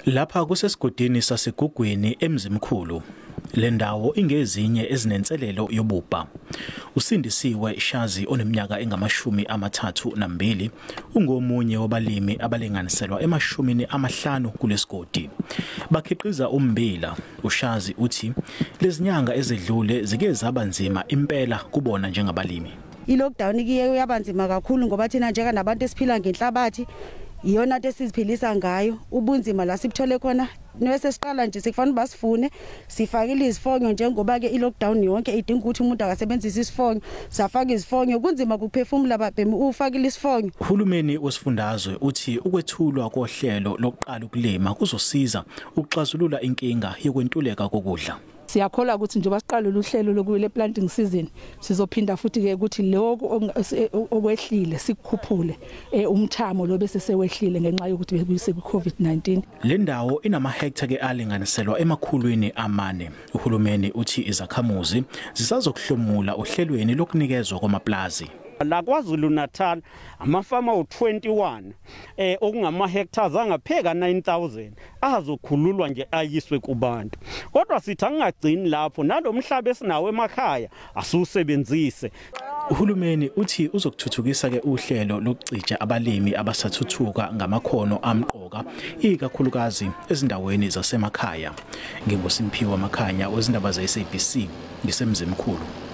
Lapha kusesigodini saseGugwini eMzimkhulu. Le ndawo ingezinye ezinenselelo yobubha. Usindisiwe Shazi oneminyaka engama-32 ungomunye wabalimi abalinganiselwa ema-50 kulesigodi. Bakhiqiza ummbila. uShazi uthi lezinyanga ezedlule zike zaba nzima impela kubona njengabalimi. I-lockdown ikiye yabanzima kakhulu ngoba thina njeka nabantu esiphila ngenhlabathi iyona into esiziphilisa ngayo. Ubunzima la sibuthole khona nese siqala nje sikufanele basifune sifakile izifonyo, njengoba ke i-lockdown yonke idinga ukuthi umuntu akasebenzise isifonyo, safaka izifonyo, kunzima kuphefumula babhemi ufakile isifonyo. Uhulumeni wesifundazwe uthi ukwethulwa kohlelo lokuqala ukulima kuzosiza ukuxazulula inkinga yokwentuleka kokudla. Siyakholwa ukuthi njengoba siqala uhlelo lokule planting season sizophinda futhi ke ukuthi lokho okwehlile sikukhuphule umthamo lo bese sewehlile ngenxa yokuthi bekuyise ku-COVID-19. Le ndawo inamahektha ke alinganiselwa 400. Uhulumeni uthi izakhamuzi zisazokuhlomula ohlelweni lokunikezwa kwamaplazi. La KwaZulu Natal amafama u21 okungama hectares angapheka 9000 azokhululwa nje ayiswe kubantu. Kodwa sithi angagcini lapho, nalomhlaba esinawo emakhaya asusebenzise. Uhulumeni uthi uzokuthuthukisa ke uhlelo lokucija abalimi abasathuthuka ngamakhono amqoka ikakhulukazi ezindaweni zasemakhaya. NginguSimphiwe Makhanya wezindaba ze-SABC ngiseMzimkhulu.